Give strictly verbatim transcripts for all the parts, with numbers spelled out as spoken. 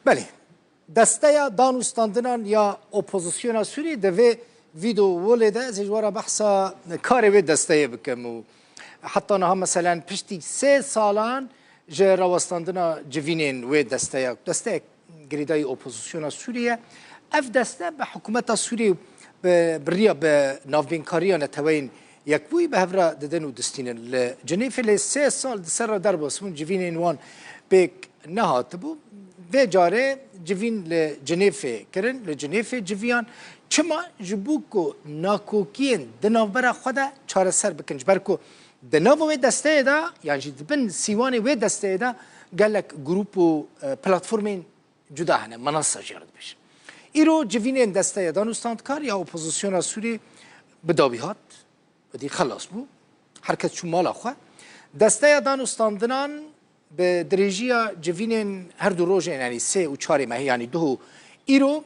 Belê, desteya danûstandinan ya opozisyona Sûriyê, di vê vîdeolê de ez ê ji we re behsa karê wê desteyê bikim û heta niha meselen piştî sê salan ji rawestandina civînên wê desteya, desteyek girêdayî opozisyona Sûriyê ye. Ev deste bi hikûmeta Sûriyê û bi, bi riya bi navbênkariya Neteweyên Yekbûyî bi hev re didin û distînin. Li Cinêfê lê sê sal di ser re derbas bûn, civînên wan pêk nehatibû. Vê carê civîn li Cinêfê kirin, li Cinêfê civiyan. Çima? Ji bo ku nakokiyên di navbera xwe de çareser bikin. Ji ber ku di nava wê desteyê de, yan jî di bin sîwanê wê desteyê de gelek grûp û, e, platformên cuda hene, menasa jî re dibêjin. Îro civînên desteya danûstandkar ya opozisyona Sûrî bi dawî hat, wedî xelas bû. Her kes çû mala xwe. Desteya danûstandinan bi dirêjiya civînên her du rojên, yanî sê û çarê mehê, yanî duh û îro,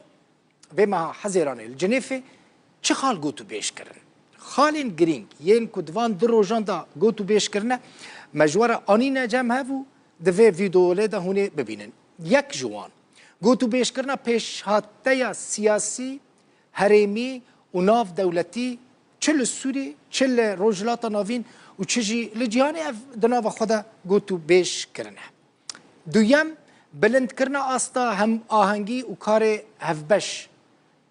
vê meha Hezêranê li Cinêfê çi xal got û bêj kirin? Xalên girîng yên ku di van du rojan de got û bêj kirine, me ji we re anîne cem hev û di vê vîdeolê de hûn ê bibînin. Yek ji wan, got û bêjkirina pêşhateya siyasî, herêmî û navdewletî, çi li Sûrî, çi li Rojhilata Navîn û çi jî li cîhanê, ev di nava xwe de got û bêj kirine. Duyem, bilindkirina asta hemahengî û karê hevbeş,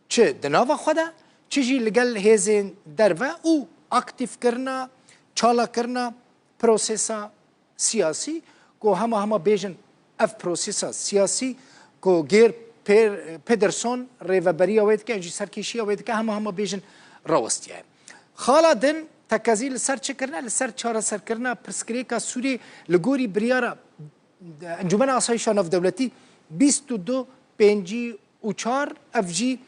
çi di nava xwe de, çi jî li gel hêzên derve û aktîfkirina, çalakirina prosesa siyasî, ku hema hema bêjin ev prosesa siyasî ku Geir Per-, Pedersen rêveberiya wê dike, jî serkêşiya wê dike, hema hema bêjin rawestiyaye. Xala din tekezî li ser çi kirine? Li ser çareserkirina pirsgirêka Sûriyê li gorî biryara Encûmena Asayîşa Navdewletî bîst û du pêncî û çar, ev jî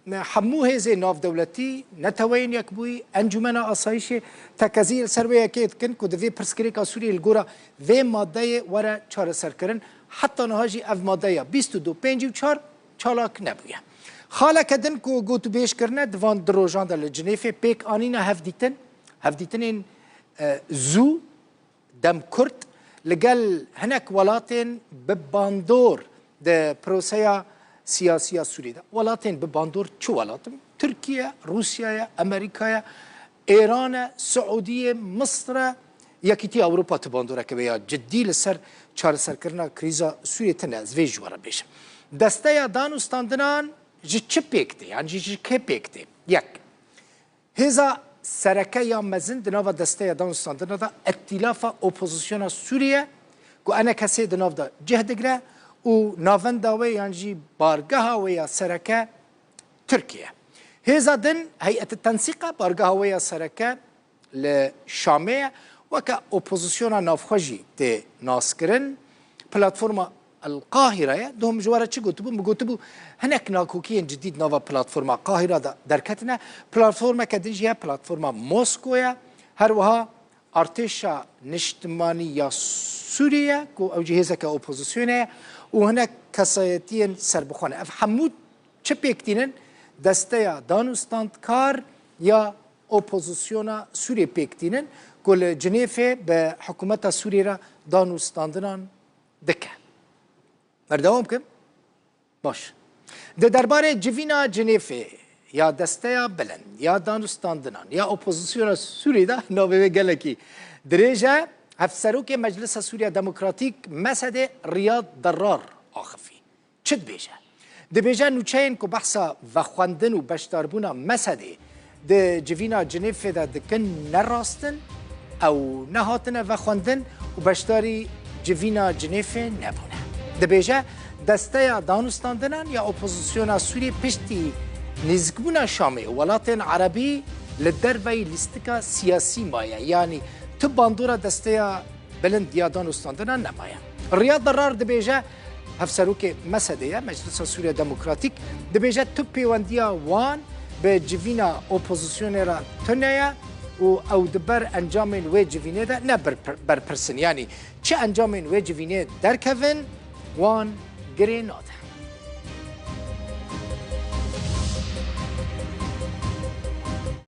hemû hêzên navdewletî, Neteweyên Yekbûyî, Encûmena Asayîşê tekezî li ser wê yekê dikin ku divê pirsgirêka Sûriyê li gora vê madeyê were çareserkirin. Heta niha jî ev madeya bîst û du pêncî û çar çalak nebûye. Xaleke din ku gotûbêj kirine di van du rojan de li Cinêfê pêk anîne hevdîtin, hevdîtinên, e, zû, dem kurt, li gel hinek welatên bi bandor di proseya siyasî ya Sûriyê de. Welatên bi bandor çi welat in? Tirkiye, Rûsya ye, Amerîka ye, Êran e, Siûdî ye, Misir e, Yekîtiya Ewropa tu bandoreke wê ya cidî li ser çareserkirina krîza Sûriyê tune, ez vê ji we re bêjim. Desteya danûstandinan ji çi pêk tê? Yan jî ji kê pêk tê? Yek. Hêza sereke ya mezin di nava desteya danûstandina de Îtîlafa Opozisyona Sûriyê, ku enekesê di nav de cih digire û navenda wê yan jî bargeha wê ya sereke Tirkiye. Hêza din Heyet Tensîq e, bargeha wê ya sereke li Şamê ye, weke opozisyona navxwe jî tê naskirin. Platforma El Qahire ye. Duhum ji we re çi gotibû? Min gotibû, hinek nakokiyên cidî di nava platforma Qahira de derketine. Platformeke din jî heye, platforma Mosko ye. Her wiha Artêşa Niştimanî ya Sûriyê ye, ku ew jî hêzeke opozisyonê ye û hinek kesayetiyên serbixwe ne. Ev hemû çi pêk tînin? Desteya danûstandkar ya opozisyona Sûriyê pêk tînin, ku li Cinêfê bi hikûmeta Sûriyê re danûstandinan dike. Berdewam kim? Baş. Di derbarê civîna Cinêfê ya Desteya Bilind ya Danûstandinan ya Opozisyona Sûriyê de, navê wê gelekî dirêj e, Hevserokê Meclisa Sûriya Demokratîk, MESEDê, Riyad Derar axifî. Çi dibêje? Dibêje nûçeyên ku behsa vexwendin û beşdarbûna MESEDê di civîna Cinêfê de dikin ne rast in, ew nehatine vexwendin û beşdarî civîna Cinêfê nebûne. Dibêje desteya danûstandinan ya opozisyona Sûriyê piştî nêzîkbûna Şamê û welatên erebî li derveyî lîstika siyasî maye, yanî tu bandora desteya bilind ya danûstandinan nemaye. Riyad Derar dibêje, hevserokê MESEDê ye, Meclisa Sûriya Demokratîk, dibêje tu pêwendiya wan bi civîna opozisyonê re tune ye û ew di ber encamên wê civînê de ne berpir-, berpirs in. Yanî çi encamên wê civînê derkevin, wan girê nade.